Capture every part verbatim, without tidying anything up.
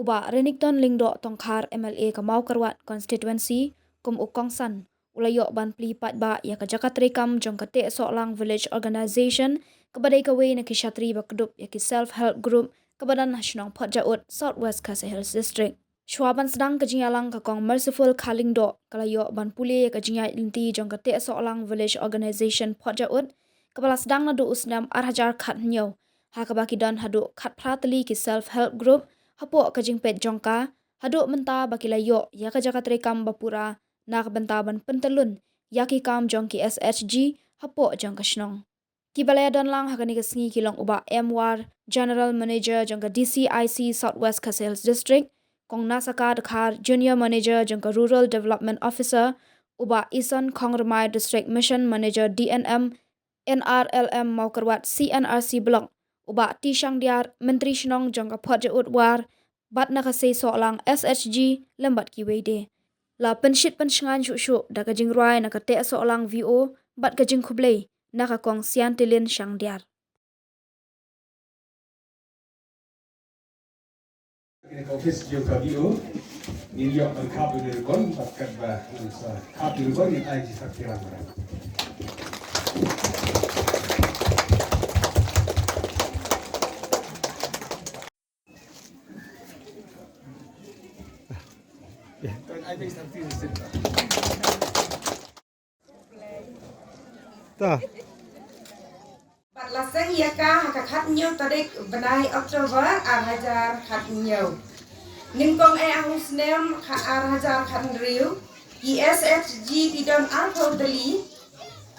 U Bah Renikton Lyngdoh Tongkhar, M L A ka Mawkyrwat Constituency, kum u kongsan, u la ïoh ban plie paidbah ïa ka jaka treikam jong ka Tehsohlang Village Organization, kaba dei kawei na ki shatri ba kdup ïa ki Self Help Group, kaba don ha shnong Photjaud, South West Khasi Hills District. Shuwa ban sdang ka jingïalang, ka Kong Merciful Kharlyngdoh ka la ïoh ban pule ïa ka jingïaid lynti jong ka Tehsohlang Village Organization Photjaud, kaba la sdang naduh u snem ar hajar khathynñiew, ha kaba ki don haduh khatphra tylli ki Self Help Group hapoh ka jingpeit jong ka, haduh mynta ba ki la ïoh ïa ka jaka treikam ba pura na ka bynta ban pyntyllun ïa ki kam jong ki S H G hapoh jong ka shnong. Kiba la ïadon lang ha kane ka sngi ki long u Bah M War, General Manager jong ka D C I C South West Khasi Hills District, Kong Nasaka Dkhar, Junior Manager jong ka Rural Development Officer, u Bah Ison Khongrmai, District Mission Manager D N M, N R L M Mawkyrwat C N R C Block, u Bah T Shangdiar, Myntri Shnong jong ka Photjaud War, bad na ka Seisohlang S H G lem bad kiwei de. La pynshit pynshngaiñ shuh shuh da ka jingrwai na ka Tehsohlang V O bad ka jingkhublei na ka Kong Siantilin Shangdiar. Ka office jong ka V O, ngin ïoh ban khap ïa u ribbon, bad katba ngan sa khap ïa u ribbon, ngin ai jingstad kiran. Ta. Bad la seng ïa ka ha ka khathynñiew tarik bnai October ar hajar khathynñiew. Nyngkong eh ha u snem kha ar hajar khathynriew, ki S H G ki don arphew tylli.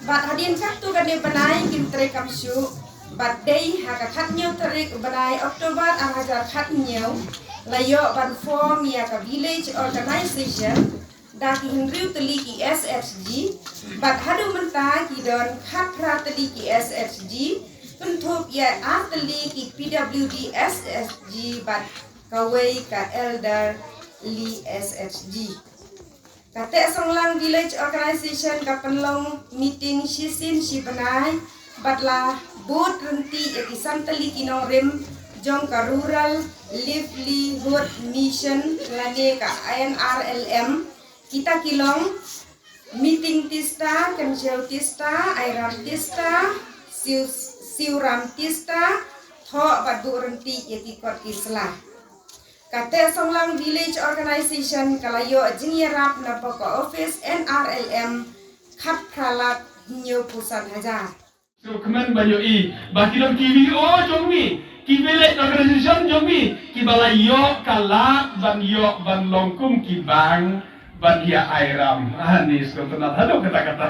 Bad hadien katto katne bnai kim treikam shuh. Bad dei ha ka khathynñiew tarik bnai October ar hajar khathynñiew, la ïoh ban form ïa ka village organization da ki hynriew tylli ki S H G, bad haduh mynta ki don khatphra tylli ki S H G, kynthup ïa ar tylli ki P W D S H G bad kawei ka elderly S H G. Ka Tehsohlang Village Organization ka pynlong meeting shisien shi bnai, bad la bud ryntih ïa ki san tylli ki nongrim jong ka Rural Livelihood Mission lane ka N R L M, kita ki long Miting Tista, Kynchew Tista, Airam Tista, Siu, Siuram Tista, thoh bad buh ryntih ïa ki kot ki sla. Ka Tehsohlang Village Organization ka la ïoh jingïarap na bok ka office N R L M khatphra lak hynñiewphew san hajar. Sngewkmen ba ïohi ba ki don ki V O jong ngi, ki village organization jong ngi, kiba la ïoh ka lad ban ïoh ban long kum ki bank ban ïa airam. Ani sngewtynnat haduh katta katta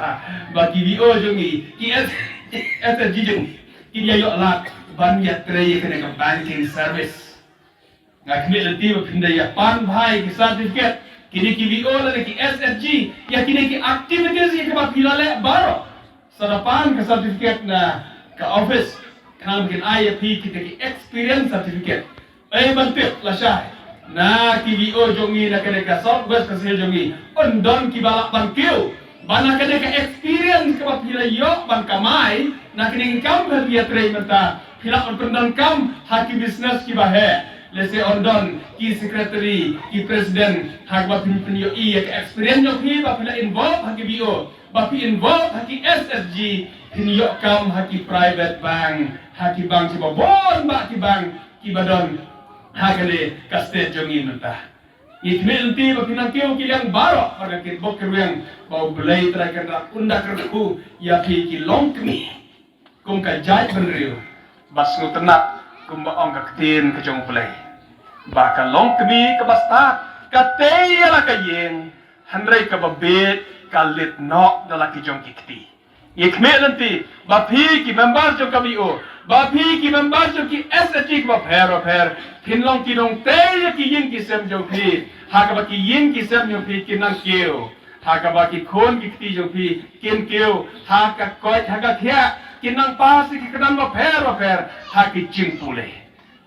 ba ki V O jong ngi, ki S, S H G jong ngi, kin ïa ïoh lad ban ïa trei ïa kane ka banking service. Nga khmih lynti ba phin da ïa pan bha ïa ki certificate, kine ki V O lane ki S H G, ïa kine ki activities ïa kiba phi la leh baroh. Sa da pan ka certificate na ka office, khnang ba kin ai ïa phi kita ki experience certificate. Ei ban tip lashai, na ki V O jong ngi na kane ka South West Khasi Hills jong ngi, yn don kiba lah ban kiew ba na kane ka experience kaba phi la ïoh ban kamai na kane ka kam ba phi ïa trei mynta, phi lah ban pyndonkam ha ki business kiba heh. Lehse yn don ki secretary, ki president, ha kaba phin pynïohi ïa ka experience jong phi ba phi la involve ha ki V O, ba phi involve ha ki S H G, phin ïoh kam ha ki private bank, ha ki bank kiba bun bah ki bank kiba don ha kane ka state jong ngi mynta. Ngi khmih lynti ba phin nang kiew ki liang baroh, ba ka kitbok ki rwiang, ba U Blei Trai Kynrad un da kyrkhu ïa phi ki longkmie kum ka jaitbynriew, ba sngewtynnat kumba ong ka ktien ka jong U Blei, ba ka longkmie kaba stad ka tei ïa la ka ïing, hynrei kaba bieit ka leit noh da la ki jong ki kti. Ngi khmih lynti ba phi ki member jong ka V O, ba phi ki member jong ki S H G kiba pher ba pher, phin long ki nongtei ïa ki ïing ki sem jong phi, ha kaba ki ïing ki sem jong phi kin nang kiew, ha kaba ki khun ki kti jong phi kin kiew, ha ka koit ha ka khiah, kin nang pass ïa ki kyrdan ba pher ba pher ha ki jingpule.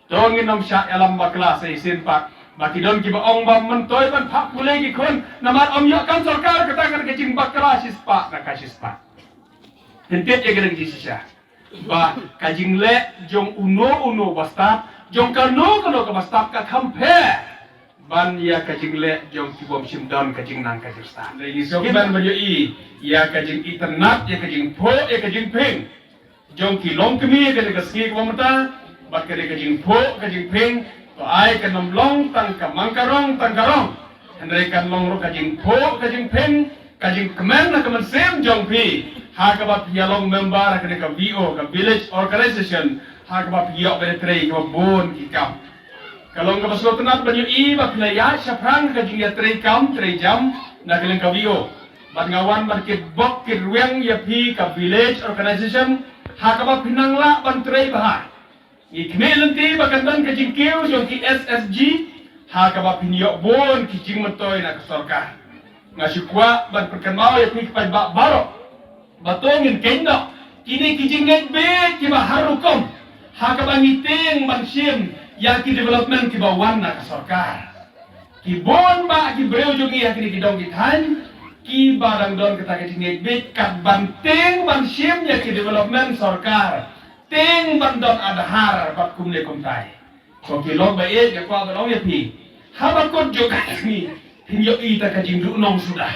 To ngin ym shah ïalam bakla sa shisien pat, ba ki don kiba ong ba myntoi ban phah pule ki khun namar ym ïoh kam sorkar, kata ka dei ka jingbakla shispah na ka shispah. Phin tip ïa ka dei ka jingshisha ba ka jingleh jong uno uno ba stad, jong kano kano kaba stad ka kham pher ban ïa ka jingleh jong ki bym shym don ka jingnang ka jingstad. Ngi sngewkmen ban ïohi ïa ka jingitynnad, ïa ka jingphuh, ïa ka jingphieng jong ki longkmie kane ka sngi kaba mynta, bad kane ka jingphuh ka jingphieng, to ai kan ym long tang ka mang ka rong tang ka rong, hynrei kan long ruh ka jingphuh ka jingphieng, ka jingkmen ha ka mynsiem jong phi ha kaba phi ïa long member ha kane ka V O, ka village organization, ha kaba phi ïoh ban trei kaba bun ki kam. Ka long kaba sngewtynnat ban ïohi ba phi la ïaid shaphrang ka jingïatrei kam trei jam na ka liang ka V O. Bad nga wan ban kitbok kitrwiang ïa phi ka village organization ha kaba phi nang lah ban trei bha. Ngi khmih lynti ba kan don ka jingkiew jong ki S S G ha kaba phin ïoh bun ki jingmyntoi na ka sorkar. Nga shu kwah ban pynkynmaw ïa phi ki paidbah baroh ba to ngin kynnoh kine ki jingngeit beit kiba har rukom ha kaba ngi tieng ban shim ïa ki development kiba wan na ka sorkar. Ki bun bah ki briew jong ngi ha kine ki dong ki thaiñ kiba dang don kata ka jingngeit beit kat ban tieng ban shim ïa ki development sorkar, tieng ban don Aadhaar bad kumne kumtai. Ko ki long ba ïeit, nga kwah ban ong ïa phi, haba kut jong ka sngi phin ïohi tang ka jingduhnong suda.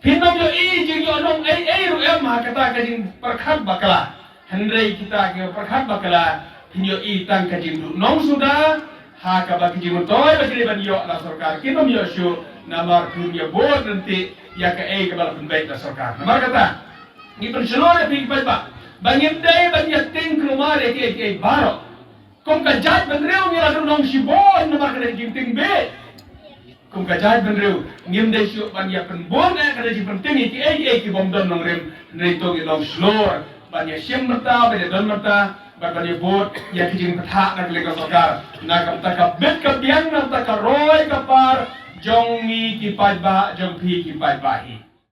Phin ym ïohi jingïohnong ei ei ruh em ha kata ka jingpyrkhat bakla. Hynrei kita ki pyrkhat bakla phin ïohi tang ka jingduhnong suda ha kaba ki jingmyntoi ba ki dei ban ïoh na sorkar kin ym ïoh shuh namar phin ïa bud ryntih ïa kaei kaba la pynbeit na sorkar. Namar kata ngi pynshlur ïa phi paidbah ba ngim dei ban ïa tieng kulmar ïa kiei kiei baroh. Kum ka jaitbynriew ngi la duhnong shibun namar ka dei jingtieng beit. Kum ka jaitbynriew ngim dei shuh ban ïa pynbun eh ka dei jingpyntieng ïa kiei kiei ki bym don nongrim, hynrei to ngi long shlur ban ïa shim mynta, ban ïa don mynta, ban ban ïa bud ïa ki jingpynthah na ka liang ka sorkar. Na ka bynta ka bit ka biang, na ka bynta ka roi ka par jong ngi ki paidbah, jong phi ki paidbah hi.